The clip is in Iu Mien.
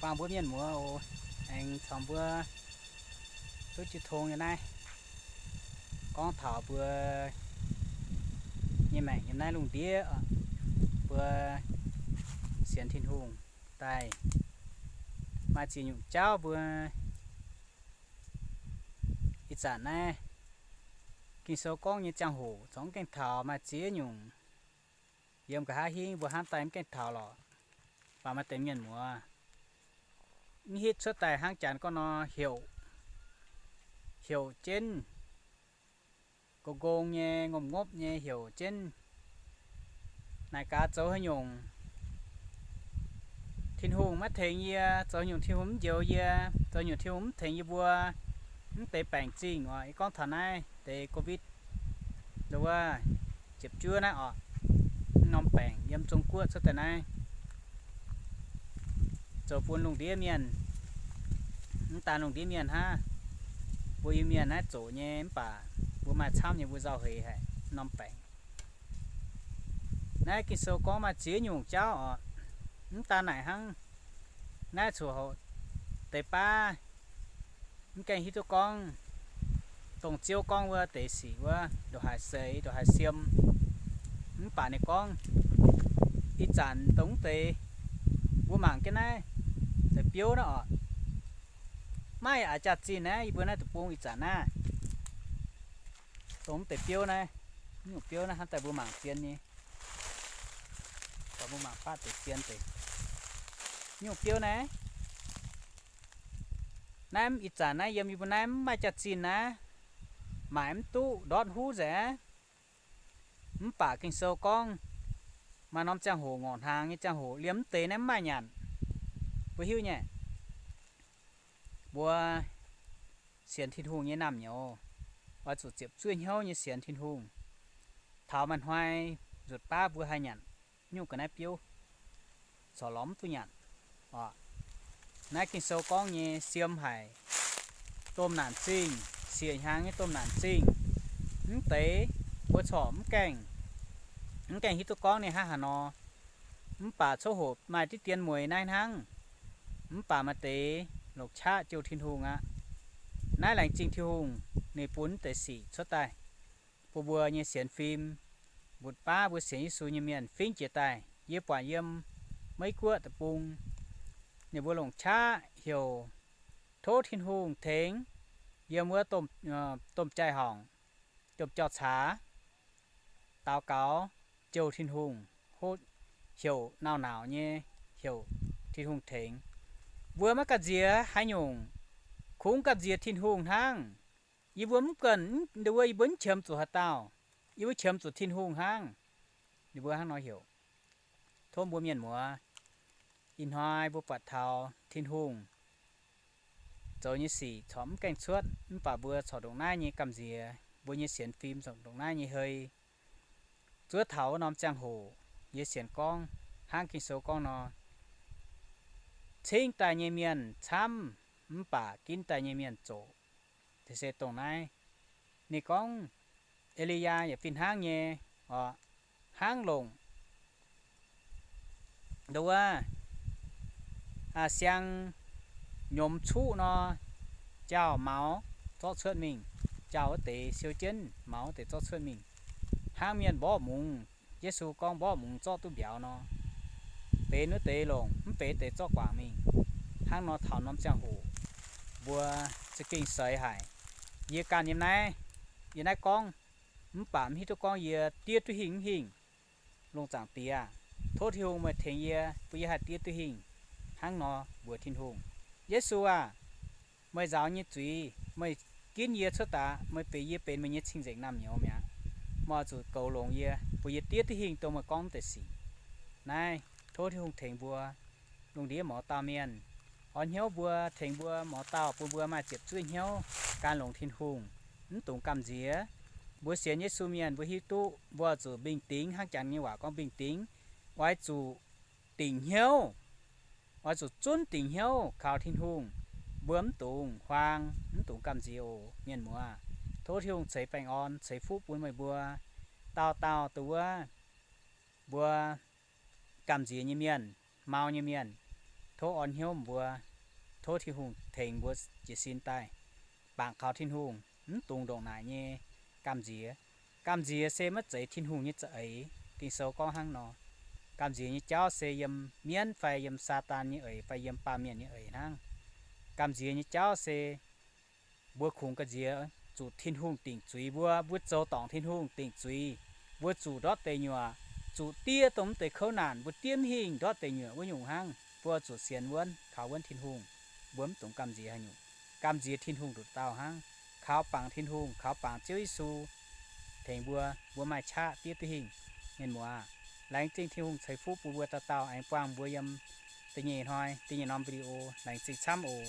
Buangh mbuo mienh muoz oc, aengx caux mbuo duqv jiu tong nyei naaiv, gorngv taux mbuo nyei maengc yiem naaiv lungh ndiev, mbuo sienx Tin-Hungh daaih maaih ziex nyungc jauv mbuo ih zanc naaiv Ging-Sou gorngv nyei ziangh hoc corc mv gaengh taux, maaih ziex nyungc yiem nqa'haav hingv mbuo hnamv daaih mv gaengh taux lorqc. Baac maaih deix mienh muoz mv hitv cuotv daaih hnangv janx gorngv nor heuc, heuc jienv, gong-gong nyei, ngopv-ngopv nyei heuc jienv, naaic gaax zoux haaix nyungc Tin-Hungh maiv tengx yie, zoux haaix nyungc Tin-Hungh mv njoux yie, zoux haaix nyungc Tin-Hungh mv tengx yie mbuo mv deix baengc zingh oc. Yie gorngv taux naaiv deix Covid, nduov, ziepc juov naaiv oc, norm baengc yiem Zong Guoqv cuotv daaih naaiv, zoux bun lungh ndiev mienh, mv daan lungh ndiev mienh hnangv, mbuo Iu-Mienh naaiv zoqc nyei, mv baac mbuo maaih camv nyei mbuo nzauh heix haic norm baengc. Naaiv Ging-Sou gorngv maaih ziex nyungc jauv oc. Mv daan naaic hnangv, naaiv coc hoc deix baav mv gaengh hiuv duqv gorngv, dongh Ziouv gorngv wuov deix sic wuov ndongc haaix seix ndongc haaix siem. Mv baac ninh gorngv ih zanc dongh mv deix mbuo mangc jienv naaiv deix biouv naaiv oc, maiv a'jaax zinh naaiv yie mbuo naaiv deic-bung ih zanc naaiv, dongh mv deix biouv naaiv, mv nyungc biouv naaiv hnangv daaih mbuo mangc zien nyei, mbuo mangc baav deix zien deix, mv nyungc biouv naaiv, naaiv ih zanc naaiv yiem yie mbuo naaiv mv maaih jaax-zinh naaiv, maaic mv duqv, ndortv huv nzengc aqv. Mv baac Ging-Sou gorngv maaih norm ziangh hoc ngorc hnaangx nyei ziangh hoc liemh mv deix naaiv mv maaih nyanc. Mbuo hiuv nyei, mbuo sienx Tin-Hungh nyei naamh nyouz oix zuqc ziepc zuoqv hnyouv nyei sienx Tin-Hungh. Taux maaih hnoi nzuotc baav mbuo haih nyanc nyungc ga'naaiv biouv, corc lorz mv duqv nyanc. Naaiv Ging-Sou gorngv nyei siem haic, domh naanc zingh, siec hnyangx nyei domh naanc zingh, mv deix mbuo corc mv gaengh, mv gaengh hiuv duqv gorngv ninh hnangv haaix nor. Mv baac coqv hoc maaih diqv dien mueiz naaiv hnangv, mv baac maaih deix longc qaqv jouh Tin-Hungh aqv. Naaiv laengz zingh Tin-Hungh ninh bun mv deix sic cuotv daaih bun mbuo nyei sienx fim, mbuo baav mbuo sienx Yesu nyei mienh fingv jiex daaih. Yie buatc yiem Meiv Guoqv deic-bung, ninh mbuo longc qaqv heuc, tov Tin-Hungh tengx, yiem wuov domh jai-horngc, domh jauv-caax, daux gaux jouh Tin-Hungh, houv, heuc nauc-nauc nyei, heuc Tin-Hungh tengx. Mbuo maiv gamh nziex haaix nyungc, kungx gamh nziex Tin-Hungh hnangv. Yie mbuo mv ganh, nduov, yie mbuo mv qiemx zuqc haaix dauh, yie mbuo qiemx zuqc Tin-Hungh hnangv. Ninh mbuo hnangv nor heuc. Tov mbuo mienh muoz, ih hnoi mbuo buatc taux Tin-Hungh zoux nyei sic corc mv gaengh cuotv, mv baac mbuo corc ndongc naaiv nyei gamh nziex, mbuo nyei sienx fim corc ndongc naaiv nyei hei. Zuov taux wuov norm ziangh hoc, yie sienx gorngv hnangv Ging-Sou gorngv nor, cingv daaih nyei mienh camv, mv baac ginv daaih nyei mienh zoqc. Se dongh naaiv ninh gorngv, E^li^yaa yaac fih hnangv nyei, oc, hnangv longc nduov, siang nyomx cuqv nor, jaauh maux zorqv cuotv mingh, jaauh wuov deix siou jienv, maux wuov deix zorqv cuotv mingh. Hnangv mienh mborqv mungz, Yesu gorngv mborqv mungz zorqv duqv mbiauz nor, benx wuov deix longc, mv benx deix zorqv guangc mingh. Hnangv nor taux norm ziangh hoc mbuo za'gengh seix haic. Yie ganh yiem naaiv, yie naaiv gorngv, mv baac mv hiuv duqv gorngv yie diev duqv hingh mv hingh. Lungh zaangc Diex, tov Tin-Hungh meih tengx yie bun yie haih diev duqv hingh hnangv nor mbuox Tin-Hungh. Yesu aah! Meih nzaaux nyei zuiz, meih ginv yie cuotv daaih, meih benx, yie benx meih nyei cing-nzengc naamh nyouz mi'aqv. Meih oix zuqc goux longx yie, bun yie diev duqv hingh dongh meih gorngv mv deix sic. Naaiv tov Tin-Hungh tengx mbuo lungh ndiev mouz dauh mienh. Orn hnyouv mbuo, tengx mbuo mouz dauh bun mbuo maaih ziepc zuoqv hnyouv gan longx Tin-Hungh, mv dungx gamh nziex. Mbuo sienx Yesu mienh mbuo hiuv duqv mbuo oix zuqc mbingh dingx hnangv janx nyei waac gorngv mbingh dingx, oix zuqc dingc hnyouv, oix zuqc zunv dingc hnyouv kaux Tin-Hungh. Mbuo mv dungx huaang, mv dungx gamh nziex oc, mienh muoz. Tov Tin-Hungh ceix baengh orn ceix fuqv bun meih mbuo dauh dauh dongh wuov mbuo gamh nziex nyei mienh, mau nyei mienh. Tov orn hnyouv mbuo, tov Tin-Hungh tengx mbuo jiez sin daaih bangc kaux Tin-Hungh, mv dungx ndongc naaic nyei gamh nziex. Gamh nziex se maiv zeiz Tin-Hungh nyei za'eix. Ging-Sou gorngv hnangv nor, gamh nziex nyei jauv se yiem mienv fai yiem Saadaan nyei eix fai yiem baamh mienh nyei eix hnangv. Gamh nziex nyei jauv se mbuo kungx gamh nziex zuqc Tin-Hungh dingc zuiz mbuo. Mbuo zoux dorngc Tin-Hungh dingc zuiz, mbuo zuqc ndortv deic nyuoqc, zuqc diev dongh mv deix kouv naanc, mbuo diev mv hingh ndortv deic nyuoqc wuov nyungc hnangv. Mbuo zuqc sienx wuonv, kaux wuonv Tin-Hungh. Mbuo mv dungx gamh nziex haaix nyungc. Gamh nziex Tin-Hungh nduqc dauh hnangv. Kaux bangc Tin-Hungh, kaux bangc Ziouv Yesu tengx mbuo, mbuo maaih qaqv diev duqv hingh. Mienh muoz, laengz zingh Tin-Hungh ceix fuqv bun mbuo dauh dauh, aengx buangh mbuo yiem da'nyeic hnoi, da'nyeic norm video. Laengz zingh camv oc.